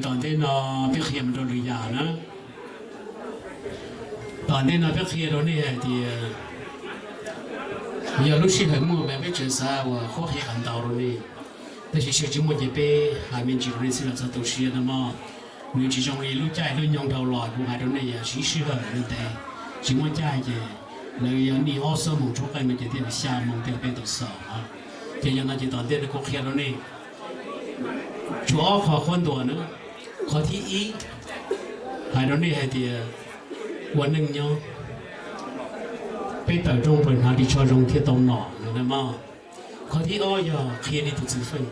Tom ntej no peb qhia mus rau lwm yam na. Tom ntej no peb qhia rau nej hais tias yog lub sij hawm muaj mas peb tseem xav ua qhuab qhia kom ntau rau nej, tab sis seb tsis muaj ces peb hais me ntsis rau nej xwb los txhob tu siab no mog. Nws tsis zoo li lub caij lub nyoog dhau los kuv hais rau nej yam siv sij hawm ntev, tsis muaj caij ces lawv yog nij ob xuab moos tshoob qeej no ces thiaj li xya moos thiaj peb tau xaus. Ces yog no ces tom ntej no kuv qhia rau nej tsuas ob qho qhuab ntuas na. Qhov thib ib, hais rau nej hais tias ua neej nyob, peb tawm rooj plaws hnav ris tsho zoo thiaj tau nom no mog. Qhov thib ob yog qhia nej tus txwv feej,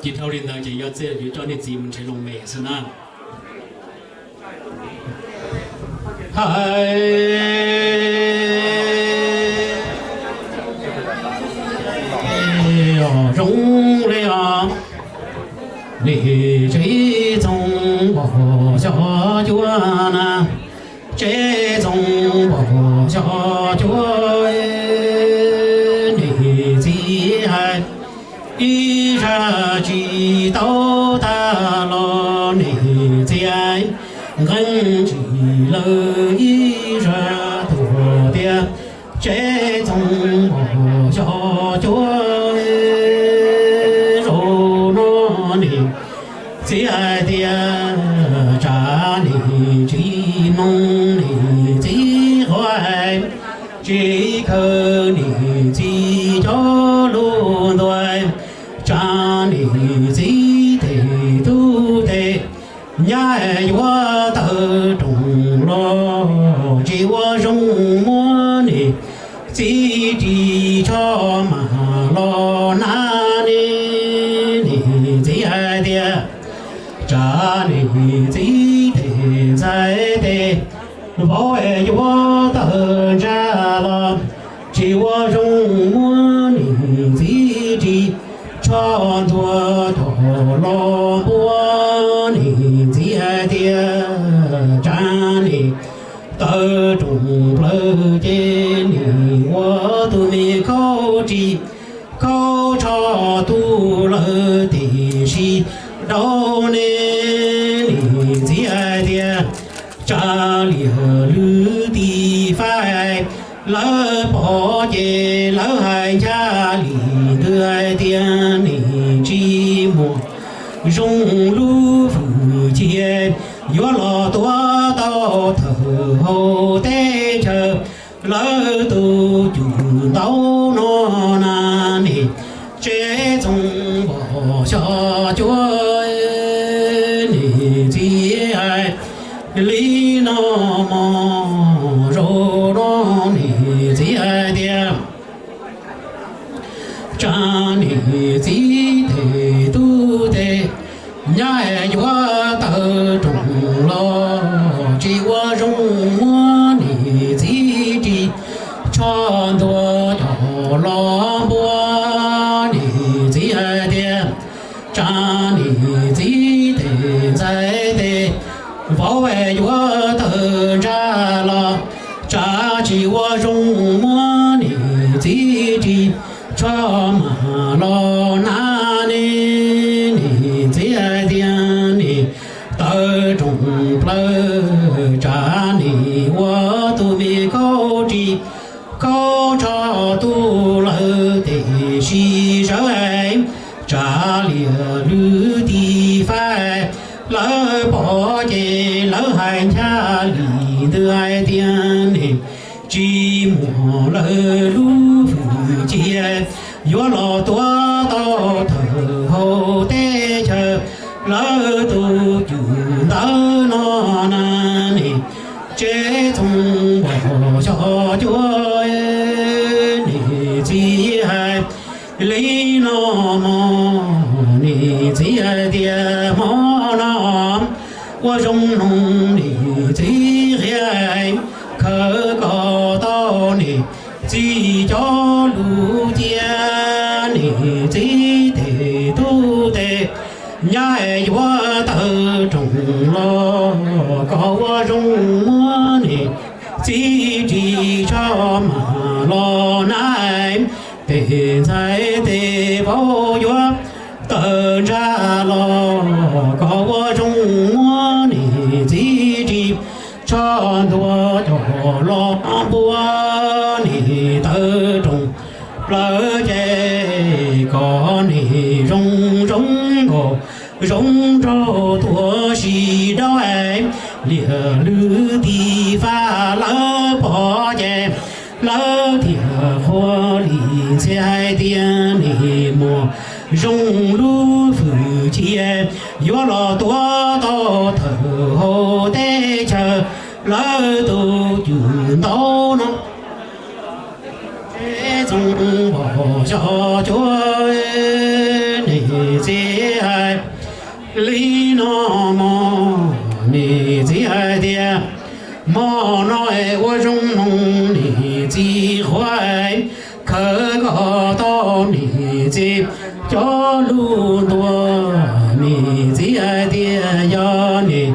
ces dhau li ntawd ces yog txij yuav coj nej txiv mus nrhiav loo me xwb na. Hais zoo li os, nej tsev txoov npog xyov cuab na, tsev txoov npog xyov cuab, nej txiv hais ib zaj tsis tau tag los nej txiv nqeeb ntsis lawm ib zaj tuag tiag. Tsev txoov npog xyov cuab, zaum no nej txiv hais tias tsam nej tsis mloog nej txiv qhuab, tsis khaws nej txiv cov lus ntuas, tsam nej txiv tej tub tej nyab yuav tawg rooj los tsis ua zoo muab nej txiv ris tsho mas los na. Nej txiv hais tias tsam nej txiv tej ntxhais tej vauv yuav tawg ntsa los tsis ua zoo muab nej txiv ris tsho ntuag coj los npua. Nej txiv hais tias tsam nej tawg rooj plaws ces nej ua tus me khaub ris khaub tsho tu lawm tiam sis rau nej. Nej txiv hais tias tsam liag lwm tiv faib lawv pom ces lawv hais ncha li ntws hais tias nej tsis muaj zoo lub fwj cia yuav los tuav tau thawj hauv teb chaws lawv tus cwj ntau no na. Nej tsev txoov npog xyov cuab, nej txiv hais li no mog, zaum no nej txiv hais tias tsam nej txiv tej tub tej nyab yuav tawg rooj los tsis ua zoo muab nej txiv ris tsho ntuag coj los npua. Nej txiv hais tias tsam nej txiv tej ntxhais tej vauv yuav tawg ntsa los tsam tsis ua zoo muab nej txiv ris tsho mas los na. Nej txiv hais tias nej tawg rooj plaws tsam nej ua tus me khaub ris khaub tsho tu lawm tiam sis sawv hais tsam liag lwm tiv faib lawv pom ces lawv hais ncha li ntws hais tias nej tsis muaj lawv lub fwj cia yuav los tuav tau thawj hauv teb chaws lawv tus cwj ntawm no na. Nej tsev txoov npog xyov cuab, nej txiv hais li no mog, nej txiv hais tias hmo no ua zoo mloog nej txiv qhia, khawv kom tau nej txiv cov lus cia. Nej txiv tej tub tej nyab yuav tawg rooj los kom ua zoo muab nej txiv ris tsho mas los na. Tej ntxhais tej vauv yuav tawg ntsa los kom ua zoo los npua nim tawv rooj plaws ces kom nim zoo zoo nkaus zoo nraug tuaj si dawb. Liam lwm tiv fab lawv pom ces lawv thiaj qhuas li ntxhias hais tias nim muaj zoo lub fwj chim yuav los tuav tau thawm hauv teb chaws lawv tus cwj ntawd no. Tsoom npawg xyov cuab, niam txiv hais li no mog, niam txiv hais tias hmo no ua zoo mloog niam txiv qhuab, khawb kom tau niam txiv cov lus ntuas. Niam txiv hais tias yog niam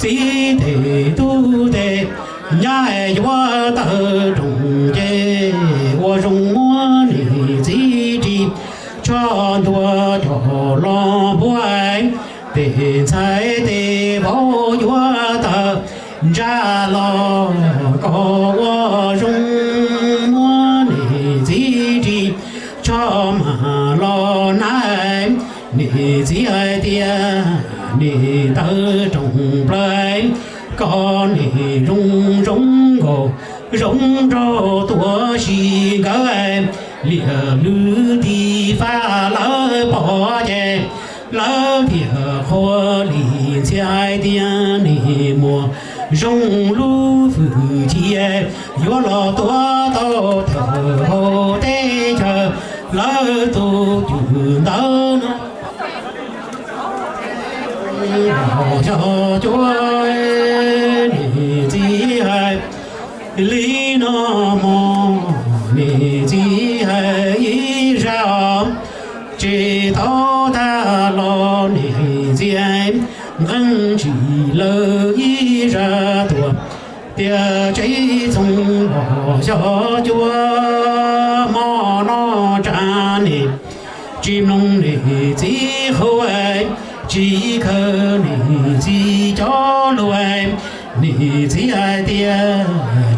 txiv tes tub tes nyab yuav tawm rooj ces ua zoo muab niam txiv ris tsho ntuag coj los npuab. Tej ntxhais tej vauv yuav tawm ntsa los kom ua zoo muab niam txiv ris tsho mam los na. Niam txiv hais tias nim tawv rooj plaws kom nim zoo zoo nkaus zoo nraug tuaj si nkawd. Liam lwm tiv fab lawv pom ces lawv thiaj qhuas li ntxhias hais tias nim muaj zoo lub fwj chim yuav los tuav tau thawm hauv teb chaws lawv tus cwj ntawd no. Xyov cuab, niam txiv hais li no mog, niam txiv hais ib zaj tsis tau tag los niam txiv nqeeb tsis lawv ib zaj tuaj tias tsoom npawg xyov cuab, hmo no tsam niam tsis mloog niam txiv qhuab, tsis khaws niam txiv cov lus. Niam txiv hais tias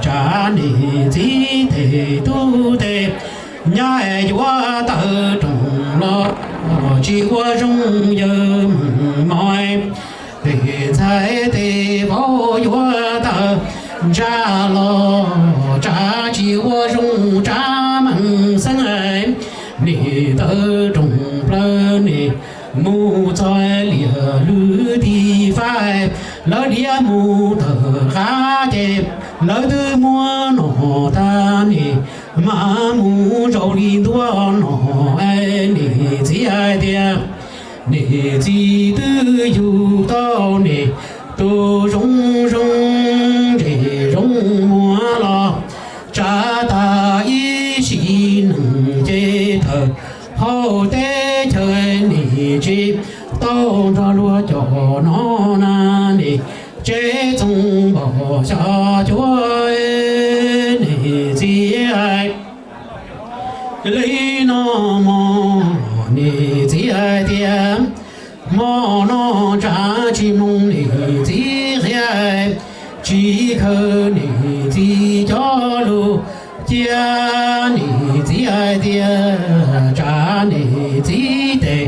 tsam niam txiv tes tub tes nyab yuav tawm rooj los tsis ua zoo yawg mos. Tej ntxhais tej vauv yuav tawm ntsa los tsam tsis ua zoo tsam meej xeeb. Nim tawv rooj plaws nim mus txog liam lwm tiv fab, lawv diav mus tawm qab ces lawv twb muab nom tag nim mam mus zaum li ntuab nom. Niam txiv hais tias niam txiv twb yug tau niam tus zoo zoo ntse zoo muag los tsam tag ib sim neej ces thawm hauv teb chaws nim tsis tau nrog luag cov no na. Niam txiv tsoom npawg xyov cuab, niam txiv hais li no mog, niam txiv hais tias hmo no tsam tsis mloog niam txiv qhia, tsis khaws niam txiv cov lus cia. Niam txiv hais tias tsam niam txiv tes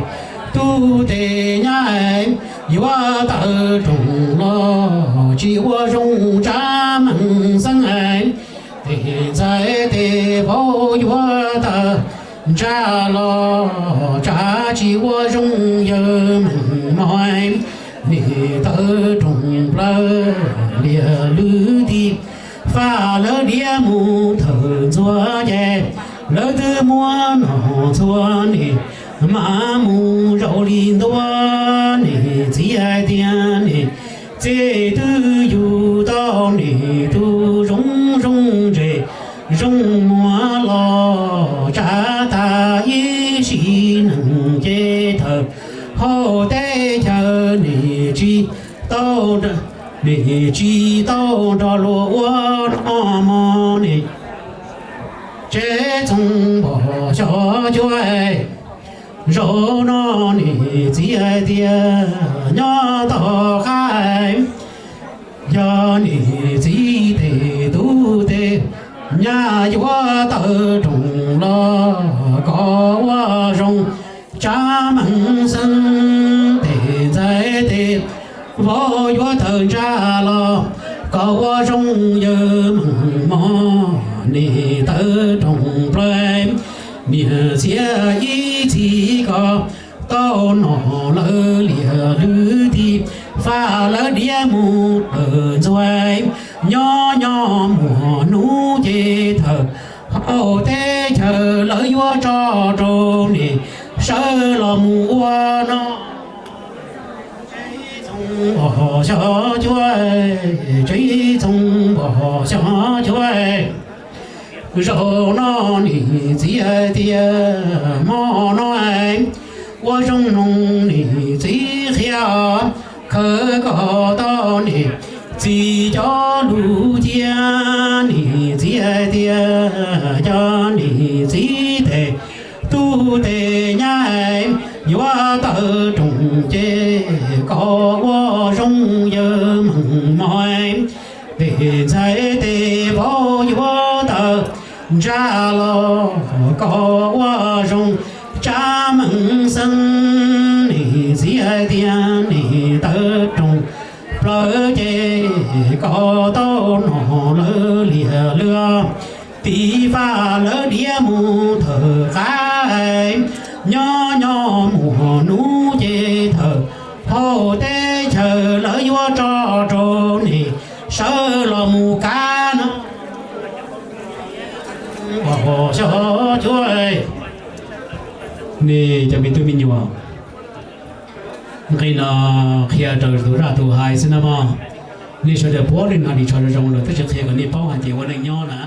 tub tes nyab yuav tawm rooj los tsis ua zoo tsam meej xeeb. Tej ntxhais tej vauv yuav tawm ntsa los tsam tsis ua zoo yawg meej mos. Nim tawv rooj plaws liam lwm tiv fab, lawv diav mus thawm ntxuav ces lawv twb muab nom txhua nim mam mus zaum li ntuab. Niam txiv hais tias niam txiv twb yug tau niam tus zoo zoo ntse zoo muag los tsam tag ib sim neej ces thawm hauv teb chaws nim tsis tau, nim tsis tau nrog luag ua noj mov. Niam txiv tsoom npawg xyov cuab, zaum no niam txiv hais tias nyob tom qab, yog niam txiv tes tub yuav tawm roos los koj ua zoo, tsab meej xeeb tes ntxhais tes vauv yuav tawm ntsa los koj ua zoo, yawg meej mom nim tawm roos plaws, niam txiv ib txhis koj tau nom lawv liam lwm tis, faj lawv diav mus tawm ntxuav, nyob nyob muaj hnub ces thawm hauv teb chaws lawv yuav tso rau nim sawv los mus ua no. Tsoom pog xyov cuab, tsoom pog xyov cuab, zaum no niam txiv hais tias hmo no ua zoo mloog niam txiv qhia, khawv koj tau niam txiv cov lus cia, niam txiv hais tias cov niam txiv tes tub tes nyab yuav tawm roos ces koj ua zoo, yawg meej mom tes ntxhais tes vauv yuav tawm ntsa los koj ua zoo, tsab meej xeeb niam txiv hais tias nim tawm roos plaws ces koj tau nom lawv liam lwm tis, faj lawv diav mus thawm qab, nyob nyob muaj hnub ces thawm hauv teb chaws lawv yuav tso rau nim sawv los mus kab no. Pog xyov cuab, nej cov me tub me nyuam, nqe no qhia rau tus zaj tus hais xwb na mog. Nej sawv daws puav leej hnav ris tsho zoo zoo lawm, tab sis qhia kom nej paub hais tias ua neej nyob na,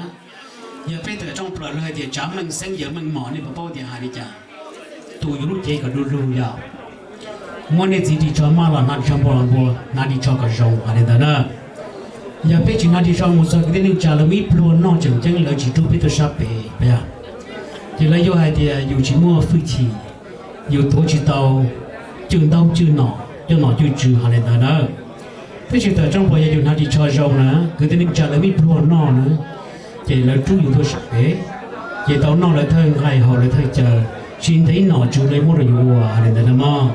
yog peb tawm rooj plaws lawv hais tias tsab meej xeeb yawg meej mom, nej puas paub tias hais li cas? Tus yus lub cev kom du lug yog muab nej txiv ris tsho maj los hnav ris tsho npua los npua, hnav ris tsho kom zoo hais li ntawd na. Yog peb tsis hnav ris tsho mus txog kwv tij neej tsa lawv muaj ib pluag noj tseem ceeb lawv tsis rub peb tuaj sab pem, ces lawv yuav hais tias yus tsis muaj hwj chim, yus tuav tsis tau cwj ntaub cwj nom, coj nom cwj tswv hais li ntawd na. Tab sis tawm rooj plaws yog yus hnav ris tsho zoo na, kwv tij neej tsa lawv muaj ib pluag noj na, ces lawv rub yus tuaj sab pem, ces tau noj lawv thawj nqaij haus lawv thawj cawv, tsis ntev nom tswv lawv muab rau yus ua hais li ntawd na mog.